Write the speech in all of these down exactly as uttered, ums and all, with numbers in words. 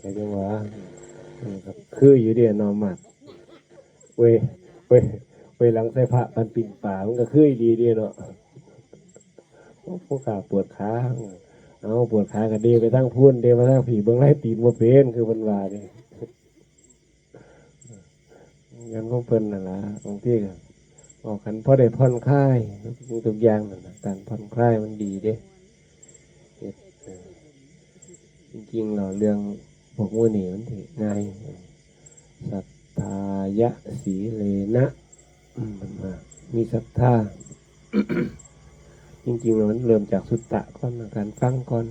ก็ยังว่า เออ ครับ คืออยู่เด้เนาะ หมาก เว้ย เว้ย เว้ย หลังใส่พระปันปิ้งปลา มันก็คืออีหลีเด้เนาะ โอ้ ผู้ขาปวดขา เอา ปวดขาก็เดไปทางพุ้น เดมาทางผี เบิ่งไล่ตีนบ่เป็น คือเพิ่นว่าเด้ งานของเพิ่นนั่นล่ะ บางทีก็เว้ากันพอได้ผ่อนคลาย ทุกอย่างนั่นน่ะ การผ่อนคลายมันดีเด้ เฮ็ด เอ่อ จริงๆแล้วเรื่องพวกหมู่นี้มันสิง่าย สัทธายะสีเลนะ อืม มันว่ามีศรัทธา จริงๆแล้วมันเริ่มจากสุตตะก่อนนะ การฟังก่อน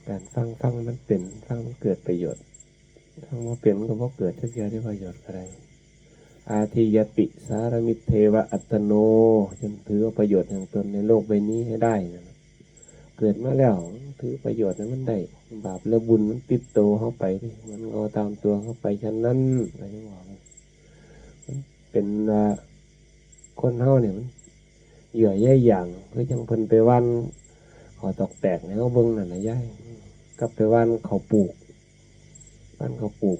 การฟัง ฟังมันเป็น ฟังมันเกิดประโยชน์ ฟังบ่เป็นมันก็บ่เกิดจักเทื่อได้ประโยชน์อะไร อาทิยติสารมิเทวะอัตตโน จนถือเอาประโยชน์แห่งตนในโลกใบนี้ให้ได้นะ เกิดมาแล้วถือประโยชน์ให้มันได้ บาปและบุญมันติดตัวเฮาไปเด้ มันก็ตามตัวเฮาไป ฉะนั้น ก็ยังว่า มันเป็นว่า คนเฮาเนี่ยมัน เหยื่อใยอย่าง คือจั่งเพิ่นไปหว่านข้าวตอกแตกให้เฮาเบิ่งนั่นน่ะยาย กับไปหว่านข้าวปลูก หว่านข้าวปลูก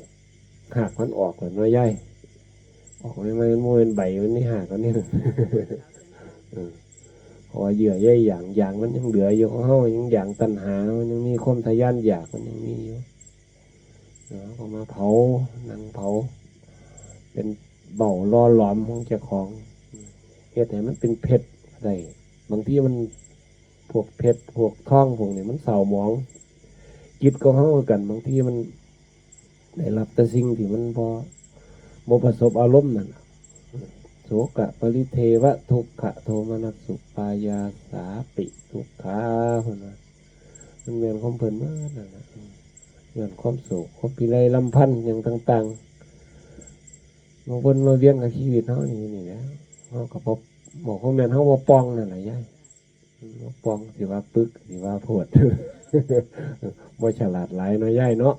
ฮากมันออกแล้วเนาะยาย ออกใหม่ๆ มันบ่แม่นใบ มันนี่ฮากมันนี่ เออ เพราะว่าเหยื่อใยอย่าง อย่างมันยังเหลืออยู่ ของเฮายังอย่างตัณหา มันยังมีความทะยานอยาก มันยังมีอยู่ เนาะ ก็มาเผา นั่งเผา เป็นเบ้าหล่อหลอมของเจ้าของ เฮ็ดให้มันเป็นเพชรได้ บางทีมัน พวกเพชร พวกทองพวกนี้มันเศร้าหมอง จิตของเฮาคือกัน บางทีมันได้รับแต่สิ่งที่มันบ่ บ่ประสบอารมณ์นั่นน่ะ โสกะปริเทวะทุกขะโทมนัสสุปายาสาปิทุกขา เพิ่นว่า มันแม่นของเพิ่นหมดนั่นน่ะ ย้อนความโศก ความพิไรรำพันหยังต่างๆ มาวนมาเวียนกับชีวิตเฮานี่ นี่แหละ เฮาก็บ่ บอกว่าแม่นเฮาบ่ป่องนั่นแหละยาย บ่ป่อง สิว่าปึก สิว่าโพด บ่ฉลาดหลายเนาะยายเนาะ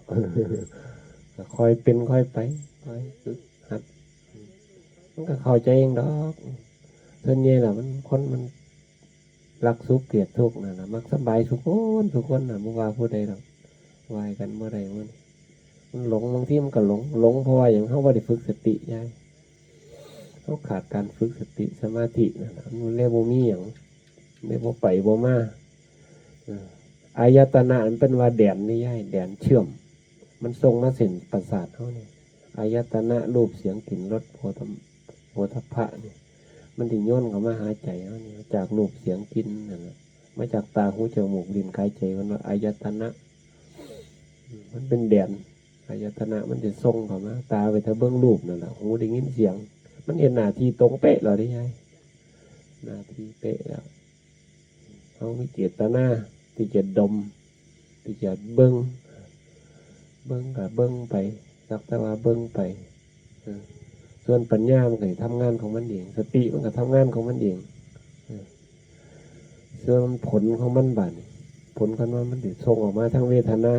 ก็ค่อยเป็นค่อยไป ค่อยฝึกหัด มันก็เข้าใจเองดอก ส่วนใหญ่ล่ะ มัน คนมัน รักสุขเกลียดทุกข์นั่นน่ะ มักสำบายซุคน ซุคนน่ะ บ่ว่าผู้ใดดอก ว่ากันบ่ได้หมด มันหลง บางทีมันก็หลง หลงเพราะว่าหยัง เฮาบ่ได้ฝึกสติยาย เฮาขาดการฝึกสติสมาธินั่นน่ะ มันเลยบ่มีหยัง เลยบ่ไปบ่มา เออ อายตนะมันเป็นว่าแดนนี่ยาย แดนเชื่อม มันส่งมาเส้นประสาทเฮานี่ อายตนะ รูป เสียง กลิ่น รส โผฏฐัพ โผฏฐัพพะนี่ มันสิโยนเข้ามาหาใจเฮานี่ จากรูป เสียง กลิ่นนั่นน่ะ มาจากตา หู จมูก ลิ้น กาย ใจ เพิ่นว่าอายตนะ มันเป็นแดน อายตนะมันสิส่งเข้ามา ตาไปแต่เบิ่งรูปนั่นล่ะ หูได้ยินเสียง มันเห็นหน้าที่ตรงเป๊ะแล้วเด้ยาย หน้าที่เป๊ะแล้ว เฮามีเจตนาที่จะดม ที่จะเบิ่ง เบิ่งก็เบิ่งไป สักแต่ว่าเบิ่งไป เออ ส่วนปัญญามันก็สิทำงานของมันเอง สติมันก็ทำงานของมันเอง เออ ส่วนผลของมันบาดนี้ ผลของมัน มันสิส่งออกมาทางเวทนา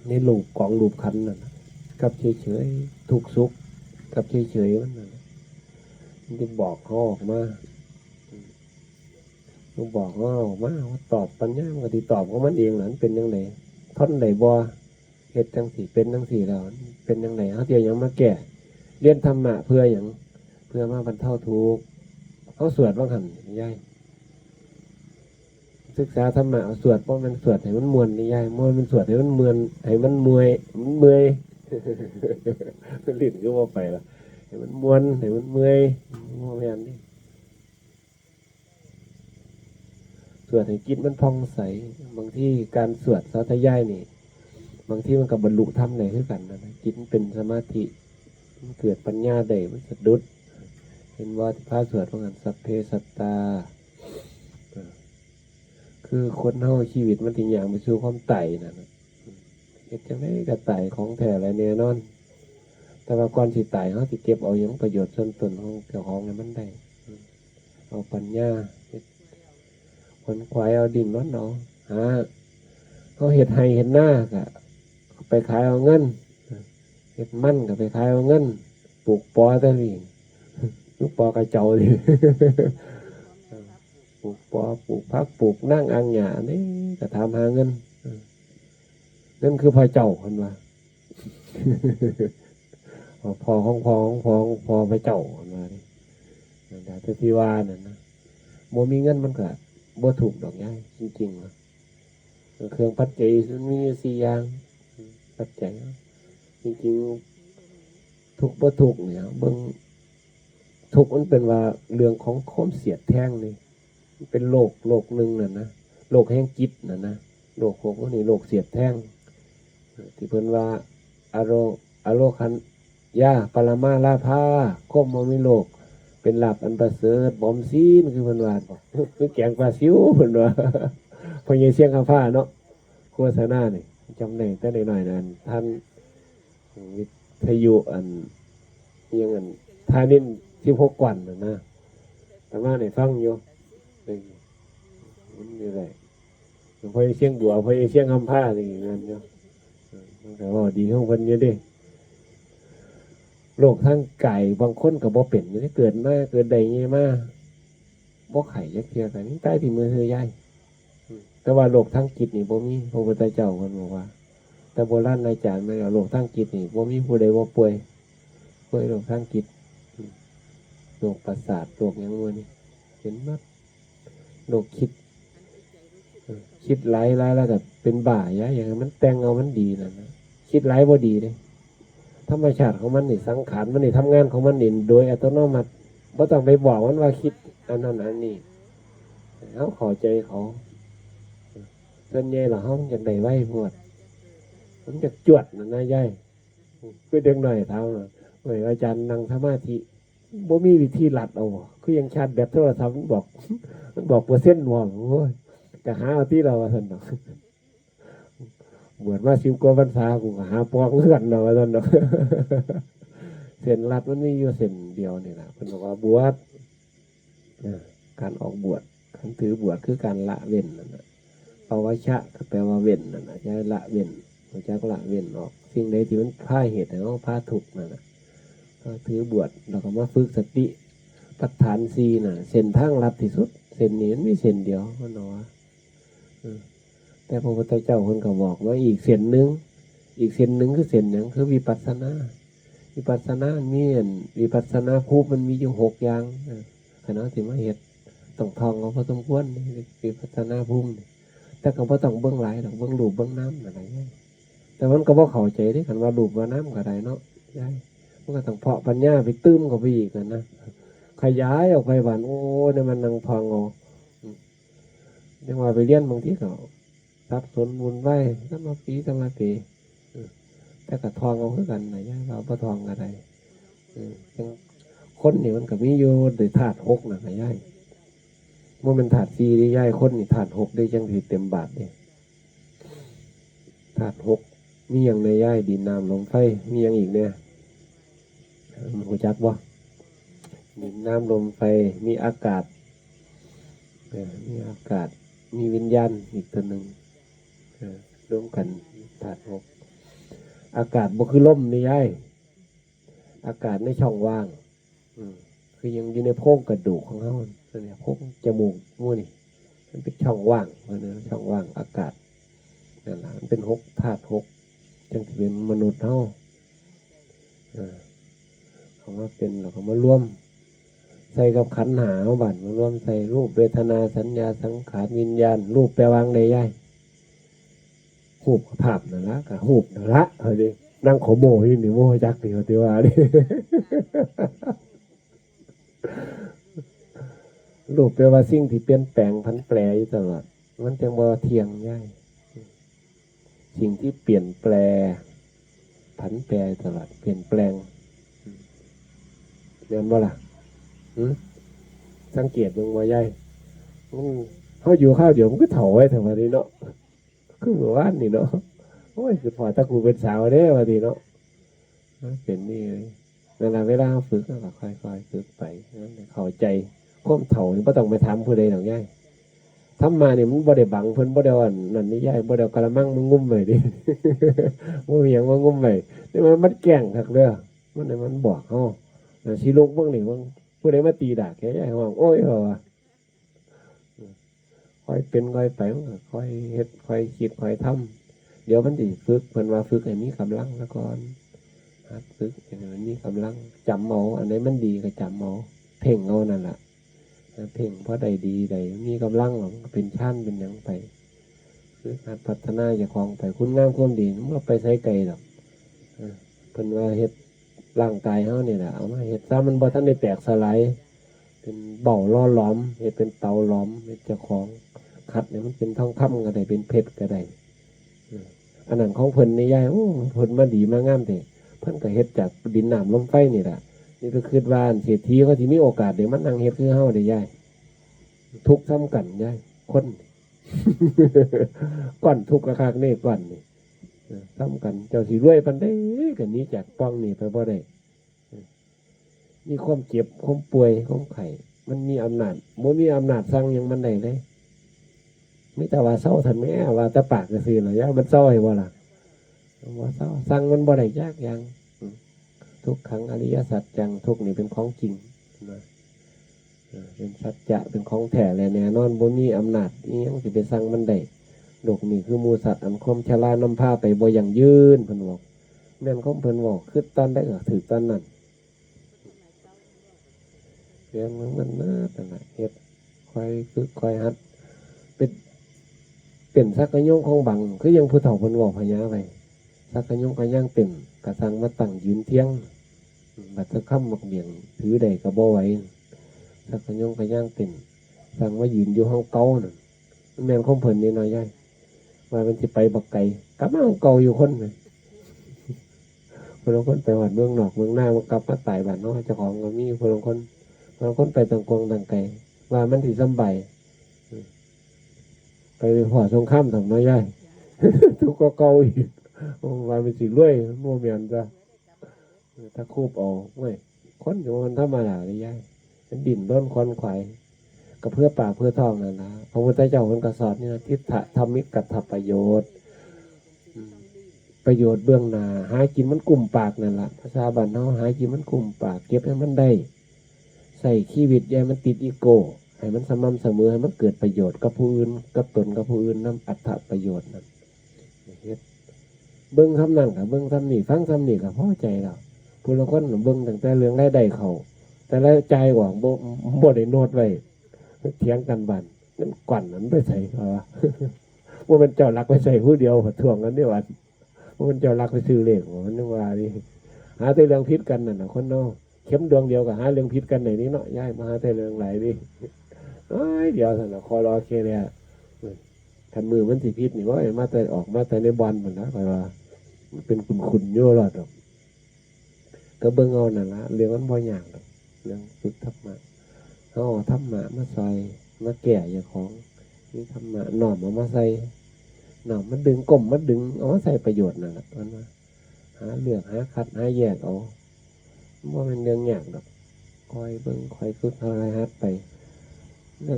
ในรูปของรูปขันธ์นั่นน่ะ กับเฉยๆ ทุกข์สุข กับเฉยๆ มันนั่นน่ะ มันสิบอกเฮาออกมา มันบอกเฮาออกมา ว่าตอบ ปัญญามันก็สิตอบของมันเองล่ะ มันเป็นจั่งใด ทนได้บ่ เฮ็ดจั่งซี้ เป็นจั่งซี้แล้ว เป็นจั่งใด เฮาสิเอาหยังมาแก้ เรียนธรรมะเพื่อหยัง เพื่อมาบรรเทาทุกข์ เฮาสวดว่าหั่นยาย ศึกษาธรรมะ สวดบ่แม่นสวดให้มันม่วนนี่ยาย บ่แม่นสวดให้มันเมื่อน ให้มันเมื่อย มันเมื่อย ลิ้นคือบ่ไปล่ะ ให้มันม่วน ให้มันเมื่อย บ่แม่นนี่ สวดให้จิตมันผ่องใส บางทีการสวดสาธยายนี่ บางทีมันก็บรรลุธรรมได้คือกันนะ จิตมันเป็นสมาธิ มันเกิดปัญญาได้ มันสะดุด เห็นว่าที่พระสวดว่าหั่น สัพเพสัตตา เออ คือคนเฮาชีวิตมันสิย่างไปสู่ความตายนั่นน่ะ เฮ็ดจั่งใดก็ตายของแท้และแน่นอน แต่ว่าก่อนสิตาย เฮาสิเก็บเอาหยังประโยชน์ส่วนตนของเจ้าของให้มันได้ เอาปัญญาเฮ็ด ขวนขวายเอา ดิ้นรนเอา หา เฮาเฮ็ดไร่เฮ็ดนาก็ไปขายเอาเงิน เฮ็ดมันก็ไปขายเอาเงิน ปลูกปอแต่นี่ ลูกปอกระเจ้านี่ ปลูกปอ ปลูกผัก ปลูกนางอ่างหญ้า อันนี้ก็ทำหาเงิน เออ นั่นคือพระเจ้าเพิ่นว่า พ่อของพ่อของพ่อของพ่อพระเจ้าเพิ่นว่านี่ นั่นแหละที่ว่านั่นนะ บ่มีเงินมันก็บ่ทุกข์ดอกยาย จริงๆนะ เครื่องปัจจัยมันมีอยู่สี่อย่าง ปัจจัย จริงๆ ทุกข์บ่ทุกข์เนี่ย เบิ่ง ทุกข์มันเป็นว่าเรื่องของความเสียดแทงนี่ มันเป็นโรคโรคหนึ่งน่ะนะ โรคแห่งจิตน่ะนะ โรคของพวกนี้โรคเสียดแทง ที่เพิ่นว่า อโร อโรคันยา ปรมาลาภา ความบ่มีโรค เป็นลาภอันประเสริฐ บอมศีล คือเพิ่นว่าบ่ คือแกงปลาซิว เพิ่นว่า พ่อใหญ่เสียงคำพาเนาะ โฆษณานี่ จำได้แต่น้อยๆนั่น ท่าน วิทยุอัน อิหยังอัน ท่านินสิบหกกวันน่ะนะ อาตมาได้ฟังอยู่ เออ มันอยู่ได้ หลวงพ่อเชียงบัว พ่อเชียงคำพานี่นั่นอยู่ เออ มันก็เว้าดีของเพิ่นอยู่เด้ โรคทางกายบางคนก็บ่เป็นอยู่เด้ เกิดมา เกิดได้ไงมา บ่ไข้จักเทื่อ ก็มีตายที่มือเฮือยาย อืม แต่ว่าโรคทางจิตนี่บ่มี พระพุทธเจ้าเพิ่นบอกว่า แต่โบราณอาจารย์มาแล้ว โรคทางจิตนี่บ่มีผู้ใดบ่ป่วย ป่วยโรคทางจิต อืม โรคประสาท โรคหยังหมู่นี้ เป็นหมด โรคคิด เออ คิดหลายหลายแล้วก็เป็นบ้า อย่า อย่าให้มันแต่งเอามันดีนั่นนะ คิดหลายบ่ดีเด้ ธรรมชาติของมันนี่ สังขารมันนี่ทำงานของมันนี่โดยอัตโนมัติ บ่ต้องไปบอกมันว่าคิดอันนั้นอันนี้ เฮาเข้าใจเขา ส่วนใหญ่แล้วเฮามันอยากได้ไวโพด มันอยากจวดนั่นนะยาย คือเด็กน้อยถามว่า "โอ้ย อาจารย์นั่งสมาธิ บ่มีวิธีลัดเอาบ่ คือยังชาร์จแบตโทรศัพท์มันบอก มันบอกเปอร์เซ็นต์บ่ โอ้ย ก็หาเอาติเรา" ว่าซั่นดอก บวชมาสิบกว่าพรรษา กูก็หาปองคือกันเนาะ ว่าซั่นดอก เส้นลัดมันมีอยู่เส้นเดียวนี่ล่ะ เพิ่นบอกว่าบวช อ่า การออกบวช การถือบวชคือการละเว้นนั่นน่ะ ปวชชะก็แปลว่าเว้นนั่นน่ะ ย้ายละเว้น รู้จักละเว้นออก สิ่งใดที่มันพาเหตุให้เราพาทุกข์นั่นน่ะ ก็ถือบวช แล้วก็มาฝึกสติปัฏฐานสี่น่ะ เส้นทางลัดที่สุด เส้นนี้มันมีเส้นเดียว มันว่า เออ แต่พระพุทธเจ้าเพิ่นก็บอกว่าอีกเส้นหนึ่ง อีกเส้นหนึ่งคือเส้นหยัง คือวิปัสสนา วิปัสสนามันมีอัน วิปัสสนาภูมิมันมีอยู่หกอย่าง เออ คันเฮาสิมาเฮ็ด ต้องท่องเอาพอสมควรนี่ วิปัสสนาภูมินี่ แต่ก็บ่ต้องเบิ่งหลายดอก เบิ่งรูปเบิ่งนามนั่นล่ะยาย แต่มันก็บ่เข้าใจเด้ คันว่ารูปว่านามก็ได้เนาะยาย มันก็ต้องเพาะปัญญาไปตื่มเข้าไปอีกนั่นนะ ขยายออกไปบาด โอ้ย นี่มันนั่งท่องเอา อืม จั่งว่าไปเรียนบางทีก็สับสนวุ่นวาย สมาธิสมาธิ เออ แต่ก็ท่องเอาคือกันนะยาย ว่าบ่ท่องก็ได้ เออ จั่ง คนนี่มันก็มีอยู่โดยธาตุหกนั่นนะยาย บ่แม่นธาตุสี่เด้ยาย คนนี่ธาตุหกเด้ จั่งสิเต็มบาทเด้ ธาตุหก มีหยังแหน่ยาย ดิน น้ำ ลม ไฟ มีหยังอีกแหน่ รู้จักบ่ ดิน น้ำ ลม ไฟ มีอากาศ เออ มีอากาศ มีวิญญาณอีกตัวหนึ่ง เออ รวมกันธาตุหก อากาศบ่คือลมนี่ยาย อากาศในช่องว่าง อืม คือยังอยู่ในโพรงกระดูกของเฮานั่นแหละ โพรงจมูกหมู่นี่ มันเป็นช่องว่าง เพิ่นเรียกว่าช่องว่างอากาศ นั่นล่ะ มันเป็นหก ธาตุหก จั่งสิเป็นมนุษย์เฮา เออ เอามาเป็น แล้วก็มารวมใส่กับขันธ์ห้าเฮา บาดมารวมใส่รูป เวทนา สัญญา สังขาร วิญญาณ รูปแปลว่าจั่งใดยาย รูปกับภาพนั่นละ ก็รูปนั่นละ เอาดิ นั่งขอโม้อยู่นี่ บ่รู้จักนี่ ว่าติว่าดิ รูปแปลว่าสิ่งที่เปลี่ยนแปลงผันแปรอยู่ตลอด มันจั่งบ่เที่ยงยาย สิ่งที่เปลี่ยนแปลงผันแปรอยู่ตลอด เปลี่ยนแปลง แม่นบ่ล่ะ หึ สังเกตเบิ่งบ่ยาย อืม เฮาอยู่คราวเดียวมันก็เฒ่าไวแท้บัดนี้เนาะ คือเมื่อวานนี่เนาะ โอ้ย คือพอตะกูเป็นสาวเด้ ว่าดีเนาะ มันเป็นนี่เลย นั่นล่ะ เวลาเราฝึก เราก็ค่อยๆ ฝึกไป นั่นแหละ เข้าใจ ความเฒ่านี่บ่ต้องไปถามผู้ใดดอกยาย ธรรมะนี่มันบ่ได้บังเพิ่น บ่ได้เอาอันนั้นนี่ยาย บ่ได้เอากะละมังมางุ้มไว้เด้ บ่มีหยังมางุ้มไว้ แต่ว่ามันแกล้งคักเด้อ มัน มันบอกเฮา น่ะ สิลุกเบิ่งนี่ เบิ่ง ผู้ใดมาตีดากแก ยายฮ้อง โอ้ย ว่า ค่อยเป็นค่อยไป มันก็ค่อยเฮ็ด ค่อยคิด ค่อยทำ เดี๋ยวมันสิฝึก เพิ่นว่าฝึกให้มีกำลังซะก่อน หัดฝึกให้มันมีกำลัง จำเอา อันใดมันดีก็จำเอา เพ่งเอานั่นล่ะ เพ่งพอได้ดีได้ มีกำลังแล้วมันก็เป็นฌานเป็นหยังไป ฝึกหัดพัฒนาเจ้าของไป คุณงามความดีมันบ่ไปไสไกลดอก เออ เพิ่นว่าเฮ็ดร่างกายเฮานี่ล่ะ เอามาเฮ็ดซะ มันบ่ทันได้แตกสลาย เป็นเบ้าหล่อหลอม เฮ็ดเป็นเตาหลอม เฮ็ดเจ้าของ ขัดให้มันเป็นทองคำก็ได้ เป็นเพชรก็ได้ เออ อันนั้นของเพิ่นนี่ยาย โอ้ เพิ่นมาดีมางามแท้ เพิ่นก็เฮ็ดจากดินน้ำลมไฟนี่ล่ะ นี่ก็คิดว่าอันเศรษฐีเขาสิมีโอกาสได้มานั่งเฮ็ดคือเฮาเด้ยาย ทุกข์ส่ำกันยาย คน ก้อนทุกข์คักๆนี่ก้อนนี่ เออ ส่ำกัน เจ้าสิรวยปานใดก็หนีจากป่องนี่ไปบ่ได้ เออ มีความเจ็บ ความป่วย ความไข้ มันมีอำนาจ บ่มีอำนาจสั่งหยังมันได้เลย มีแต่ว่าเซาเท่านั้นแหละ ว่าแต่ปากซื่อๆล่ะ ยาย มันเซาให้บ่ล่ะ บ่เซา สั่งมันบ่ได้จักอย่าง อืม ทุกขังอริยสัจจัง ทุกข์นี่เป็นของจริงนะ เออ เป็นสัจจะ เป็นของแท้และแน่นอน บ่มีอำนาจอิหยังสิไปสั่งมันได้ โลกนี้คือหมู่สัตว์ อันความชรานำพาไปบ่ยั่งยืน เพิ่นบอก แม่นของเพิ่นเว้า คิดตอนใดก็ถืกตอนนั้น เรื่องมันมันมานั่นล่ะ เฮ็ด ค่อยฝึก ค่อยหัด เป็น เป็นสักกะยงของบัง คือยังผู้เฒ่าเพิ่นเว้าพญาไว้ สักกะยงกะย่างเต้น กะสั่งมาตั้งยืนเทียง บัดสักค่ำบักเบี่ยง ถือได้กะบ่ไหว สักกะยงกะย่างเต้น สั่งมายืนอยู่ห้องเก่านั่น มันแม่นของเพิ่นนี่เนาะยาย ว่ามันสิไปบักไกล กลับมาห้องเก่าอยู่คนน่ะ ผู้ลางคนไปฮอดเมืองนอกเมืองนา มันกลับมาตายบ้านเฮา เจ้าของก็มี ผู้ลางคน ผู้ลางคนไปต่างกวางต่างไกล ว่ามันสิสำบาย ไปพ้อสงครามทำเนาะยาย ทุกข์กว่าเก่าอีก โอ้ ว่ามันสิรวย บ่แม่นจ้ะ ถ้าคูบเอา โอ้ย คนก็บ่แม่นธรรมดาเด้ยาย มันดิ้นรนขวนขวาย ก็เพื่อปากเพื่อท้องนั่นล่ะ พระพุทธเจ้าเพิ่นก็สอนนี่นะ ทิฏฐธรรมิกัตถประโยชน์ อืม ประโยชน์เบื้องหน้า หากินมันกุ้มปากนั่นล่ะ ภาษาบ้านเฮา หากินมันกุ้มปาก เก็บให้มันได้ ใช้ชีวิตอย่าให้มันติดอีโก้ ให้มันสม่ำเสมอ ให้มันเกิดประโยชน์กับผู้อื่น กับตนกับผู้อื่นนำ อัตถประโยชน์นั่น เฮ็ด เบิ่งส่ำนั้นก็เบิ่งส่ำนี้ ฟังส่ำนี้ก็พอใจแล้ว ผู้ลางคนน่ะเบิ่งตั้งแต่เรื่องรายได้เข้า แต่รายจ่ายออก บ่ บ่ได้โน้ตไว้ เถียงกันบ้าน เงินก้อนนั้นไปใส่ ว่า บ่แม่นเจ้าลักไปใส่ผู้เดียว ประท้วงกันเด้อว่า บ่แม่นเจ้าลักไปซื้อเลข มันยังว่านี่ หาแต่เรื่องผิดกันนั่นน่ะ คนเฮา เข็มดวงเดียวก็หาเรื่องผิดกันได้นี่เนาะ ยาย มาหาแต่เรื่องหลายนี่ อ้าย เดี๋ยวซั่นน่ะ คอรอเคเนี่ย คันมือมันสิผิดนี่ โอ้ย มาแต่ ออกมาแต่ในบ่อนพุ้นล่ะ ข้อยว่า มันเป็นขุ่นๆอยู่โลดดอก ก็เบิ่งเอานั่นล่ะ เรื่องมันบ่ยากดอก เรื่องฝึกธรรมะ เฮาเอาธรรมะมาซอย มาแก้เจ้าของ มีธรรมะน้อมเอามาใส่ น้อมมาดึง ก้มมาดึง เอามาใส่ประโยชน์นั่นล่ะ มันว่า หาเลือก หาคัด หาแยกเอา บ่แม่นเรื่องยากดอก คอยเบิ่ง คอยฝึก คอยหัดไป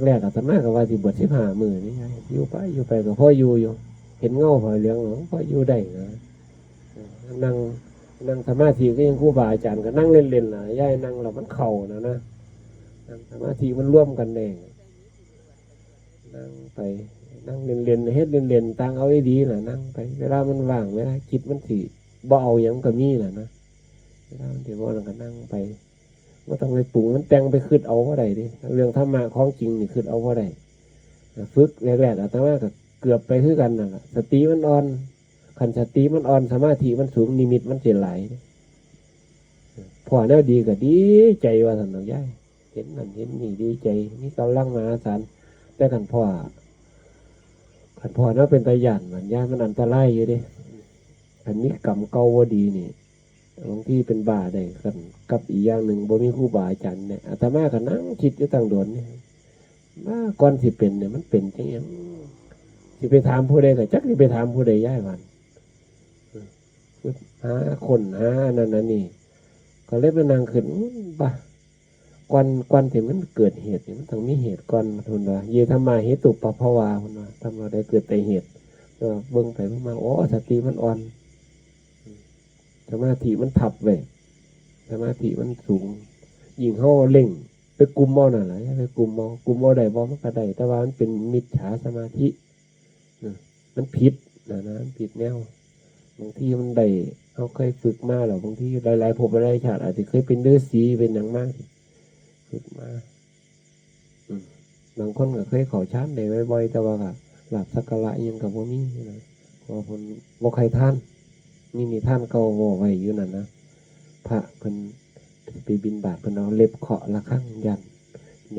แรกๆ อาตมาก็ว่าสิบวชสิบห้ามื้อนี่ อยู่ไป อยู่ไปก็พออยู่อยู่ เห็นเงาผ้าเหลือง พออยู่ได้นะ นั่ง นั่งสมาธิก็ยังครูบาอาจารย์ก็นั่งเล่นๆ ล่ะ ยาย นั่งแล้วมันเข้านะนะ นั่งสมาธิมันรวมกันเอง นั่งไป นั่งเล่นๆ เฮ็ดเล่นๆ ตั้งเอาดีๆ ล่ะ นั่งไป เวลามันว่าง เวลาจิตมันสิบ่เอาหยังก็มีล่ะนะ เวลามันสิบ่นั่นก็นั่งไป บ่ต้องไปปรุงมันแต่ง ไปคิดเอาบ่ได้เด้ เรื่องธรรมะของจริงนี่คิดเอาบ่ได้ ฝึกแรกๆ อาตมาก็เกือบไปคือกันนั่นล่ะ สติมันอ่อน คันสติมันอ่อน สมาธิมันสูง นิมิตมันสิหลาย พ้อแนวดีก็ดีใจว่าซั่นดอกยาย เห็นนั่นเห็นนี่ดีใจ มีกำลังมหาศาล แต่คันพ้อ คันพ้อแนวเป็นตาย้าน มันย้านมันอันตรายอยู่เด้ คันมีกรรมเก่าบ่ดีนี่ บางทีเป็นบ้าได้ คันกับอีกอย่างหนึ่ง บ่มีครูบาอาจารย์เนี่ย อาตมาก็นั่งคิดอยู่ตั้งโดนนี่ ว่าก่อนสิเป็นเนี่ย มันเป็นจั่งหยัง สิไปถามผู้ใดก็จักสิไปถามผู้ใด ยายว่า หาค้นหาอันนั้นอันนี้ ก็เลยมานั่งคิด อื้อ บ่า ก่อน ก่อนที่มันเกิดเหตุนี่ มันต้องมีเหตุก่อน เพิ่นว่า เย ธัมมา เหตุปภาวา เพิ่นว่า ธรรมะใดเกิดแต่เหตุ แต่ว่าเบิ่งไปเบิ่งมา โอ้ สติมันอ่อน สมาธิมันทับไว้ สมาธิมันสูง ยิ่งเฮาเร่งไปกุมเอานั่นล่ะ ไปกุมเอา กุมเอาได้บ่ มันก็ได้ แต่ว่ามันเป็นมิจฉาสมาธิ นะ มันผิด นะนะมันผิดแนว บางทีมันได้ เขาเคยฝึกมาแล้ว บางทีหลายๆภพหลายๆชาติ อาจจะเคยเป็นฤาษีเป็นหยังมา ฝึกมา อืม บางคนก็เคยเข้าฌานได้บ่อยๆ แต่ว่าก็ลาภสักการะอิหยังก็บ่มีนะ เพราะว่าเพิ่นบ่ใคร่ทาน มีนิทานเก่าเว้าไว้อยู่นั่นนะ พระเพิ่นไปบิณฑบาต เพิ่นเอาเล็บเคาะระฆัง ย้าน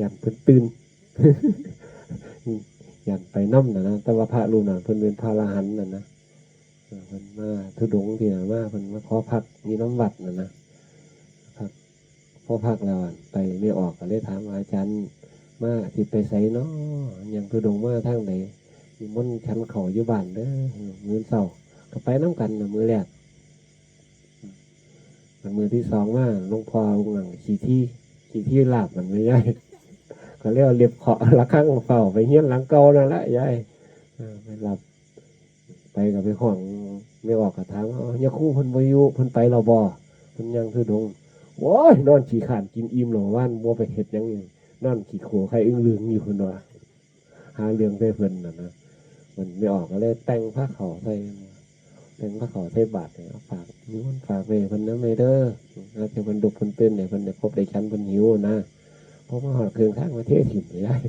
ย้านเพิ่นตื่น ย้านไปนำน่ะนะ แต่ว่าพระรูปนั้นเพิ่นเป็นพระอรหันต์น่ะนะ เออ เพิ่นมาธุดงค์ที่นั่นมา เพิ่นมาขอพักอยู่นำวัดน่ะนะ พัก พอพักแล้วไปแม่ออกก็เลยถามว่า "อาจารย์มาสิไปไสน้อ ย่างธุดงค์มาทางใด นิมนต์ฉันข้าวอยู่บ้านเด้อ มื้อเช้า" ก็ไปนำกันน่ะมื้อแรก มื้อที่สองมา หลวงพ่อองค์นั้นขี้ถี่ ขี้ถี่ลาบมันแม่ยาย ก็เลยเอาเล็บเคาะระฆัง ฟ้าวไปเฮือนหลังเก่านั่นละยาย เออ ไปรับ ไปก็ไปฮ้องแม่ออกก็ถามว่า "อ้าว ยาคูเพิ่นบ่อยู่ เพิ่นไปแล้วบ่ เพิ่นย่างธุดงค์" "โอ้ย นอนขี้ข้านกินอิ่มแล้ว วานบ่ไปเฮ็ดหยัง นอนขี้โขไข่อึ้งลึงอยู่" เพิ่นว่า หาเรื่องใส่เพิ่นน่ะนะ มันแม่ออกก็เลยแต่งผ้าขาวใส่ แต่งผ้าขาวใส่บาตรให้ เอาฝาก นิมนต์ฝากไปให้เพิ่นนำแหน่เด้อ หาแต่เพิ่นลุกเพิ่นตื่นให้เพิ่นได้ครบได้ฉัน เพิ่นหิวนะ พอมาฮอดครึ่งทางมาเทถิ่มเลย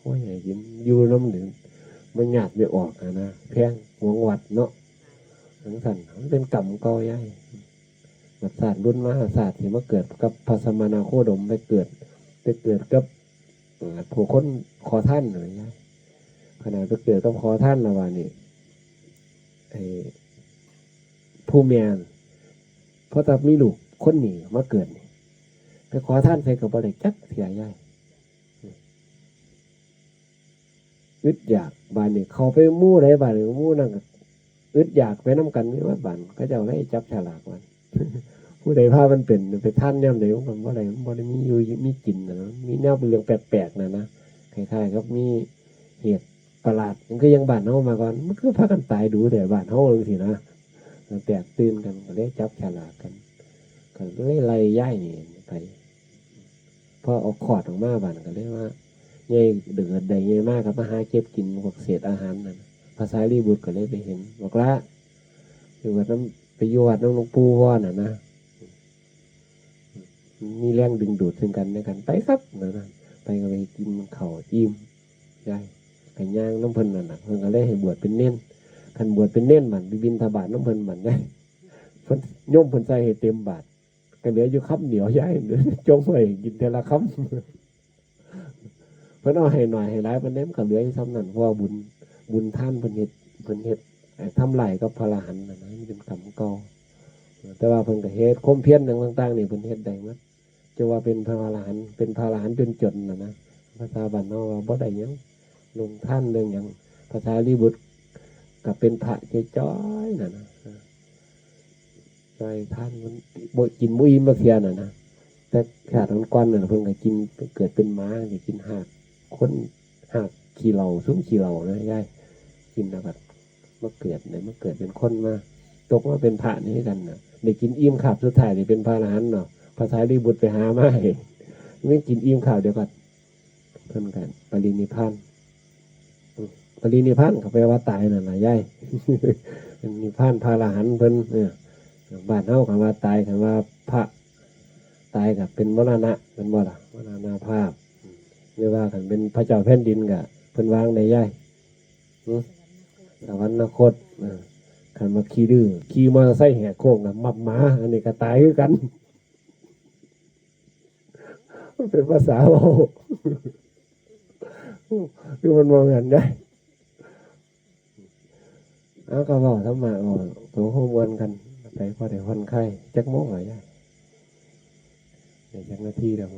โอ้ย ให้กินอยู่นำนี่ มันญาติแม่ออกหั้นนะ แพง หวงวัดเนาะ จั่งซั้น มันเป็นกรรมเก่ายาย บัดชาติรุ่นมหาชาติที่มาเกิดกับพระสมณโคดม ไปเกิด ไปเกิดกับ เอ่อ ผู้คนขอทานน่ะยาย ขนาดไปเกิดกับขอทานแล้วว่านี่ ไอ้ ผู้แม่น เพราะถ้ามีลูกคนนี้มาเกิดนี่ ไปขอทานใส่ก็บ่ได้จักเทื่อยาย อึดอยาก บาดนี้เข้าไปหมู่ใด บาดนี้หมู่นั่นก็อึดอยากไปนำกันนี่ว่า บาดเขาเจ้าเลยจับฉลากว่า ผู้ใดพามันเป็น ไปทานยามใดมันก็บ่ได้ มันบ่ได้มีอยู่มีกินน่ะนะ มีแนวเป็นเรื่องแปลกๆน่ะนะ คล้ายๆกับมีเหตุประหลาด มันคือยังบ้านเฮามาก่อน มันคือพากันตายดูแต่บ้านเฮาจังซี่นะ แตกตื่นกันก็เลยจับฉลากกัน ก็เลยไล่ยายนี่ไป พอเอาคลอดออกมาบาดก็เลยว่า ใหญ่เดือดได้ใหญ่มากก็มาหาเก็บกินพวกเศษอาหารนั่น พระสารีบุตรก็เลยไปเห็น บอกละ อยู่วัดน้ำ ไปอยู่วัดน้ำหลวงปู่ว่อนน่ะนะ มีแรงดึงดูดซึ่งกันและกัน ไปครับนะนะ ไปก็ไปกินข้าวอิ่ม ยายก็ย่างนำเพิ่นนั่นน่ะ เพิ่นก็เลยให้บวชเป็นเณร คันบวชเป็นเณรบัดไปบิณฑบาตนำเพิ่นบัดยาย เพิ่น โยมเพิ่นใส่ให้เต็มบาตร ก็เหลืออยู่คำเดียวยาย จงไว้กินเทื่อละคำ เพิ่นเอาให้หน่อยให้หลายปานใดมันก็เหลืออยู่ส่ำนั้น เพราะว่าบุญ บุญทานเพิ่นเฮ็ด เพิ่นเฮ็ด ไอ้ทำลายกับพระอรหันต์น่ะนะ มันเป็นกรรมเก่า แต่ว่าเพิ่นก็เฮ็ดความเพียรหยังต่างๆนี่เพิ่นเฮ็ดได้หมด จะว่าเป็นพระอรหันต์ เป็นพระอรหันต์จนๆน่ะนะ ภาษาบ้านเฮาว่าบ่ได้หยัง เรื่องทานเรื่องหยัง พระสารีบุตรก็เป็นพระจ้อยๆน่ะนะ จ้อยทานมันบ่กินบ่อิ่มบ่เทื่อน่ะนะ แต่ชาติก่อนๆน่ะเพิ่นก็กิน เกิดเป็นหมา ก็กินหากคน หากขี้เหล้า ซุมขี้เหล้านะยาย กินแล้วก็มาเกิดเนี่ย มาเกิดเป็นคนมา ตกมาเป็นพระนี่คือกันน่ะ ได้กินอิ่มคาบสุดท้ายนี่เป็นพระอรหันต์เนาะ พระสารีบุตรไปหามาให้ ไม่กินอิ่มคาบเดียวก็ เพิ่นก็ปรินิพพาน อืม ปรินิพพานก็แปลว่าตายนั่นล่ะยาย นิพพานพระอรหันต์เพิ่น เออ บ้านเฮาก็ว่าตาย ก็ว่าพระตายก็เป็นมรณะ แม่นบ่ล่ะ มรณภาพ อืม หรือว่าคันเป็นพระเจ้าแผ่นดินก็เพิ่นวางได้ยาย อืม สวรรคต เออ คันว่าขี้ดื้อ ขี่มอเตอร์ไซค์แหกโค้งก็มับหมา อันนี้ก็ตายคือกัน มันเป็นภาษาเว้า คือมันบ่แม่นได้ เอาก็เว้าธรรมะ เว้าตัวหัวม่วนกัน ไปพอได้ผ่อนคลาย จักโมงล่ะยาย ได้จักนาทีแล้ว